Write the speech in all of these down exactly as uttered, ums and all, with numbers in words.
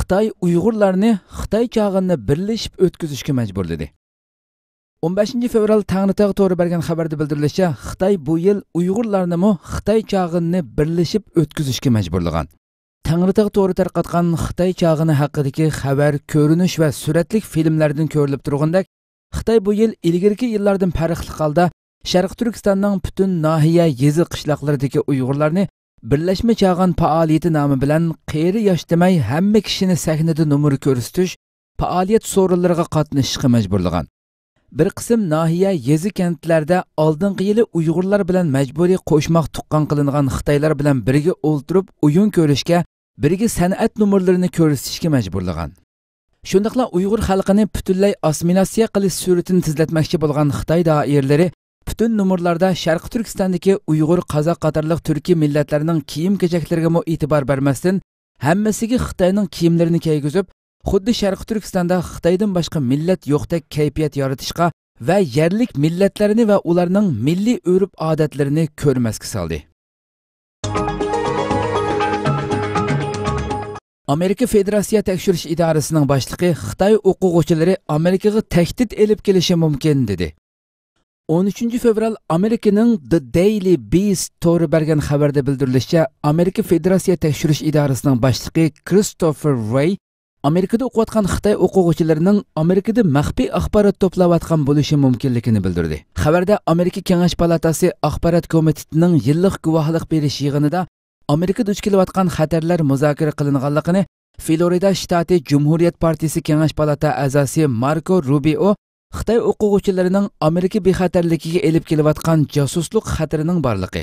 خىتاي ئۇيغۇرلارنى خىتاي چاغىنىنى بىرلىشىپ ئۆتكۈزۈشكە مەجبۇرلىدى. ئون بەشىنچى فېۋرال تەڭرىتاغ تورى بەرگەن خەۋەردە بىلدۈرۈلۈشىچە، خىتاي بۇ يىل ئۇيغۇرلارنىمۇ خىتاي چاغىنىنى بىرلىشىپ ئۆتكۈزۈشكە مەجبۇرلىغان. تەڭرىتاغ تورى تارقاتقان خىتاي چاغىنى ھەققىدىكى خەۋەر، كۆرۈنۈش ۋە سۈرەتلىك فىلىملەردىن كۆرۈلۈپ تۇرغىنىدەك، خىتاي بۇ يىل ئىلگىرىكى يىللاردىن پەرقلىق ھالدا شەرقىي تۈركىستاننىڭ پۈتۈن ناھىيە، يېزا، قىشلاقلىرىدىكى ئۇيغۇرلارنى بىرلەشمە چاغان پائالىيىتى نامى بىلەن قېرى ياش دېمەي ھەممە كىشىنى سەھنىدە نومۇر كۆرسىتىش پائالىيەت سورۇنلىرىغا قاتنىشىشقا مەجبۇرلىغان. بىر قىسىم ناھىيە، يېزا، كەنتلەردە ئالدىنقى يىلى ئۇيغۇرلار بىلەن مەجبۇرىي قوشماق تۇغقان قىلىنغان خىتايلار بىلەن بىرگە ئولتۇرۇپ ئويۇن كۆرۈشكە، بىرگە سەنئەت نومۇرلىرىنى كۆرسىتىشكە مەجبۇرلىغان. شۇنداقلا ئۇيغۇر خەلقىنى پۈتۈنلەي ئاسسىمىلياتسىيە قىلىش سۈرىتىنى تېزلەتمەكچى بولغان خىتاي دائىرىلىرى پۈتۈن نومۇرلاردا شەرقىي تۈركىستاندىكى ئۇيغۇر، قازاق قاتارلىق تۈركىي مىللەتلەرنىڭ كىيىم-كېچەكلىرىگىمۇ ئېتىبار بەرمەستىن، ھەممىسىگە خىتاينىڭ كىيىملىرىنى كىيگۈزۈپ، خۇددى شەرقىي تۈركىستاندا خىتايدىن باشقا مىللەت يوقتەك كەيپىيات يارىتىشقا ۋە يەرلىك مىللەتلەرنى ۋە ئۇلارنىڭ مىللىي ئۆرپ-ئادەتلىرىنى كۆرمەسكە سالدى. ئامېرىكا فېدېراتسىيە تەكشۈرۈش ئىدارىسىنىڭ باشلىقى خىتاي ئوقۇغۇچىلىرى ئامېرىكىغا تەھدىت ئېلىپ كېلىشى مۇمكىن، دېدى. ئون ئۈچىنچى فېۋرال ئامېرىكىنىڭ The Daily Beast تورى بەرگەن خەۋەردە بىلدۈرۈلۈشىچە، ئامېرىكا فېدېراتسىيە تەكشۈرۈش ئىدارىسىنىڭ باشلىقى كرىستوفېر ۋېي ئامېرىكىدا ئوقۇۋاتقان خىتاي ئوقۇغۇچىلىرىنىڭ ئامېرىكىدا مەخپىي ئاخبارات توپلاۋاتقان بولۇشى مۇمكىنلىكىنى بىلدۈردى. خەۋەردە ئامېرىكا كېڭەش پالاتاسى ئاخبارات كومىتېتىنىڭ يىللىق گۇۋاھلىق بېرىش يىغىنىدا ئامېرىكا دۇچ كېلىۋاتقان خەتەرلەر مۇزاكىرە قىلىنغانلىقىنى فلورىدا شتاتى جۇمھۇرىيەت پارتىيىسى كېڭەش پالاتا ئەزاسى ماركو روبىئو خىتاي ئوقۇغۇچىلىرىنىڭ ئامېرىكا بىخەتەرلىكىگە ئېلىپ كېلىۋاتقان جاسۇسلۇق خەتىرىنىڭ بارلىقى،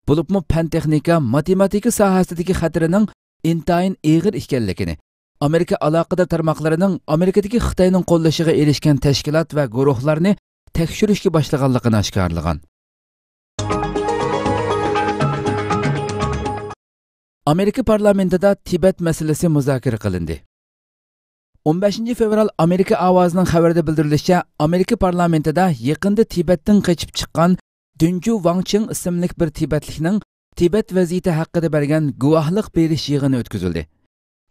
بولۇپمۇ پەن-تېخنىكا، ماتېماتىكا ساھەسىدىكى خەتىرىنىڭ ئىنتايىن ئېغىر ئىكەنلىكىنى، ئامېرىكا ئالاقىدار تارماقلىرىنىڭ ئامېرىكىدىكى خىتاينىڭ قوللىشىغا ئېرىشكەن تەشكىلات ۋە گۇرۇھلارنى تەكشۈرۈشكە باشلىغانلىقىنى ئاشكارىلىغان. ئامېرىكا پارلامېنتىدا تىبەت مەسىلىسى مۇزاكىرە قىلىندى. ئون بەشىنچى فېۋرال ئامېرىكا ئاۋازىنىڭ خەۋىرىدە بىلدۈرۈلۈشىچە، ئامېرىكا پارلامېنتىدا يېقىندا تىبەتتىن قېچىپ چىققان دۈنجۇ ۋاڭچىڭ ئىسىملىك بىر تىبەتلىكنىڭ تىبەت ۋەزىيىتى ھەققىدە بەرگەن گۇۋاھلىق بېرىش يىغىنى ئۆتكۈزۈلدى.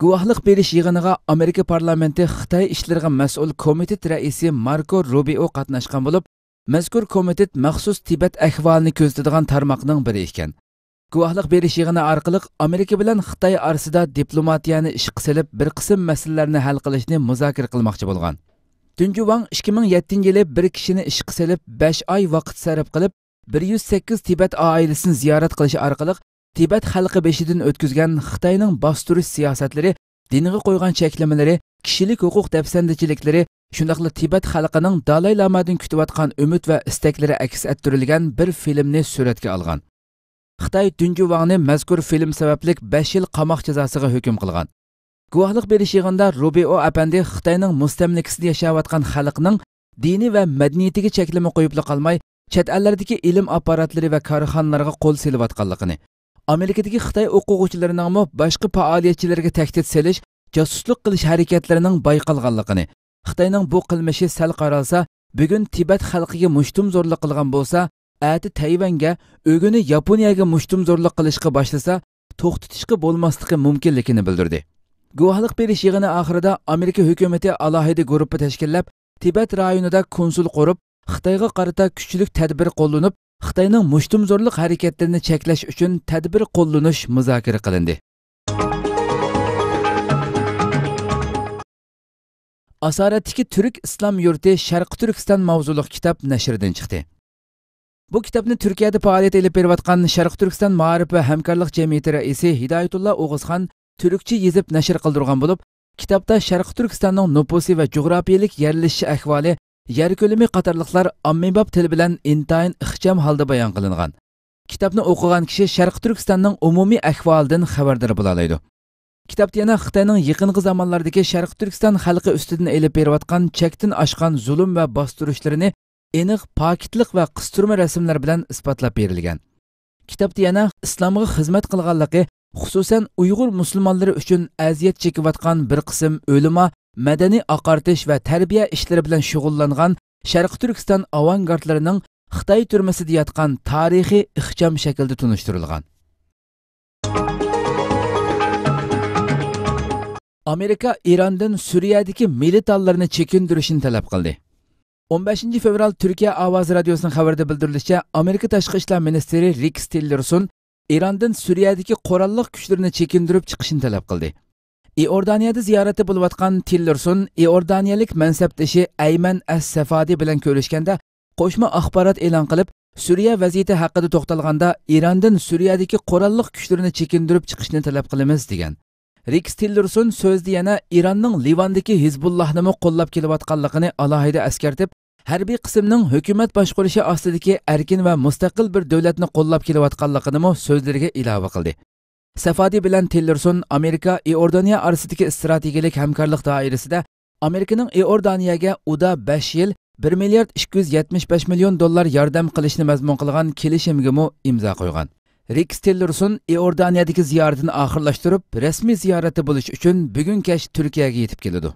گۇۋاھلىق بېرىش يىغىنىغا ئامېرىكا پارلامېنتى خىتاي ئىشلىرىغا مەسئۇل كومىتېت رەئىسى ماركو روبىئو قاتناشقان بولۇپ، مەزكۇر كومىتېت مەخسۇس تىبەت ئەھۋالىنى كۆزىتىدىغان تارماقنىڭ بىرى ئىكەن. گۇۋاھلىق بېرىش يىغىنى ئارقىلىق ئامېرىكا بىلەن خىتاي ئارىسىدا دىپلوماتىيەنى ئىشقا سېلىپ، بىر قىسىم مەسىلىلەرنى ھەل قىلىشنى مۇزاكىرە قىلماقچى بولغان. دۈنجۇ ۋاڭ ئىككى مىڭ يەتتىنچى يىلى بىر كىشىنى ئىشقا سېلىپ، بەش ئاي ۋاقىت سەرپ قىلىپ، بىر يۈز سەككىز تىبەت ئائىلىسىنى زىيارەت قىلىش ئارقىلىق، تىبەت خەلقى بېشىدىن ئۆتكۈزگەن خىتاينىڭ باستۇرۇش سىياسەتلىرى، دىنغا قويغان چەكلىمىلىرى، كىشىلىك ھوقۇق دەپسەندىچىلىكلىرى، شۇنداقلا تىبەت خەلقىنىڭ دالاي لامادىن كۈتۈۋاتقان ئۈمىد ۋە ئىستەكلىرى ئەكس ئەتتۈرۈلگەن بىر فىلىمنى سۈرەتكە ئالغان. خىتاي دۈنجۇ ۋاڭنى مەزكۇر فىلىم سەۋەبلىك بەش يىل قاماق جازاسىغا ھۆكۈم قىلغان. گۇۋاھلىق بېرىش يىغىنىدا روبىئو ئەپەندى خىتاينىڭ مۇستەملىكىسىدە ياشاۋاتقان خەلقنىڭ دىنىي ۋە مەدەنىيىتىگە چەكلىمە قويۇپلا قالماي، چەت ئەللەردىكى ئىلىم ئاپپاراتلىرى ۋە كارخانىلارغا قول سېلىۋاتقانلىقىنى، ئامېرىكىدىكى خىتاي ئوقۇغۇچىلىرىنىڭمۇ باشقا پائالىيەتچىلەرگە تەھدىت سېلىش، جاسۇسلۇق قىلىش ھەرىكەتلىرىنىڭ بايقالغانلىقىنى، خىتاينىڭ بۇ قىلمىشى سەل قارالسا، بۈگۈن تىبەت خەلقىگە مۇشتۇمزورلۇق قىلغان بولسا، ئەتە تەيۋەنگە، ئۆگۈنى ياپونىيەگە مۇشتۇمزورلۇق قىلىشقا باشلىسا، توختىتىشقا بولماسلىقى مۇمكىنلىكىنى بىلدۈردى. گۇۋاھلىق بېرىش يىغىنى ئاخىرىدا ئامېرىكا ھۆكۈمىتى ئالاھىدە گۇرۇپپا تەشكىللەپ، تىبەت رايونىدا كونسۇل قۇرۇپ، خىتايغا قارىتا كۈچلۈك تەدبىر قوللىنىپ، خىتاينىڭ مۇشتۇمزورلۇق ھەرىكەتلىرىنى چەكلەش ئۈچۈن تەدبىر قوللىنىش مۇزاكىرە قىلىندى. ئاسارەتتىكى تۈرك ئىسلام يۇرتى شەرقىي تۈركىستان ماۋزۇلۇق كىتاب نەشردىن چىقتى. بۇ كىتابنى تۈركىيەدە پائالىيەت ئېلىپ بېرىۋاتقان شەرقىي تۈركىستان مائارىپ ۋە ھەمكارلىق جەمئىيىتى رەئىسى ھىدايەتۇللا ئوغۇزخان تۈركچە يېزىپ نەشر قىلدۇرغان بولۇپ، كىتابتا شەرقىي تۈركىستاننىڭ نوپۇسى ۋە جۇغراپىيىلىك يەرلىشىش ئەھۋالى، يەر كۆلىمى قاتارلىقلار ئاممىباب تىل بىلەن ئىنتايىن ئىخچام ھالدا بايان قىلىنغان. كىتابنى ئوقۇغان كىشى شەرقىي تۈركىستاننىڭ ئومۇمىي ئەھۋالىدىن خەۋەردار بولالايدۇ. كىتابتا يەنە خىتاينىڭ يېقىنقى زامانلاردىكى شەرقىي تۈركىستان خەلقى ئۈستىدىن ئېلىپ بېرىۋاتقان چەكتىن ئاشقان زۇلۇم ۋە باستۇرۇشلىرىنى ئېنىق پاكىتلىق ۋە قىستۇرما رەسىملەر بىلەن ئىسپاتلاپ بېرىلگەن. كىتابتا يەنە ئىسلامغا خىزمەت قىلغانلىقى، خۇسۇسەن ئۇيغۇر مۇسۇلمانلىرى ئۈچۈن ئەزىيەت چېكىۋاتقان بىر قىسىم ئۆلىما، مەدەنىي ئاقارتىش ۋە تەربىيە ئىشلىرى بىلەن شۇغۇللانغان شەرقىي تۈركىستان ئاۋانگارتلىرىنىڭ خىتاي تۈرمىسىدە ياتقان تارىخى ئىخچام شەكىلدە تونۇشتۇرۇلغان. ئامېرىكا ئىراندىن سۈرىيەدىكى مىلىتانلىرىنى چېكىندۈرۈشنى تەلەپ قىلدى. ئون بەشىنچى فېۋرال تۈركىيە ئاۋازى رادىيوسىنىڭ خەۋىرىدە بىلدۈرۈلۈشىچە، ئامېرىكا تاشقى ئىشلار مىنىستىرى رېكس تىللېرسون ئىراندىن سۈرىيەدىكى قوراللىق كۈچلىرىنى چېكىندۈرۈپ چىقىشنى تەلەپ قىلدى. ئىئوردانىيەدە زىيارەتتە بولۇۋاتقان تىللېرسون ئىئوردانىيەلىك مەنسەپدىشى ئەيمەن ئەس سەفادى بىلەن كۆرۈشكەندە، قوشما ئاخبارات ئېلان قىلىپ، سۈرىيە ۋەزىيىتى ھەققىدە توختالغاندا، ئىراندىن سۈرىيەدىكى قوراللىق كۈچلىرىنى چېكىندۈرۈپ چىقىشنى تەلەپ قىلىمىز، دېگەن. رېكس تىللېرسون سۆزىدە يەنە ئىراننىڭ لىۋاندىكى ھىزبۇللاھنىمۇ قوللاپ كېلىۋاتقانلىقىنى ئالاھىدە ئەسكەرتىپ، ھەربىي قىسىمنىڭ ھۆكۈمەت باشقۇرۇشى ئاستىدىكى ئەركىن ۋە مۇستەقىل بىر دۆلەتنى قوللاپ كېلىۋاتقانلىقىنىمۇ سۆزلىرىگە ئىلاۋە قىلدى. سەفادى بىلەن تىللېرسون ئامېرىكا ئىئوردانىيە ئارىسىدىكى ئىستراتېگىيەلىك ھەمكارلىق دائىرىسىدە ئامېرىكىنىڭ ئىئوردانىيەگە ئۇدا بەش يىل بىر مىليارد ئىككى يۈز يەتمىش بەش مىليون دوللار ياردەم قىلىشنى مەزمۇن قىلغان كېلىشىمگىمۇ ئىمزا قويغان. رېكس تىللېرسون ئىئوردانىيەدىكى زىيارىتىنى ئاخىرلاشتۇرۇپ، رەسمىي زىيارەتتە بولۇش ئۈچۈن بۈگۈن كەچ تۈركىيەگە يېتىپ كېلىدۇ.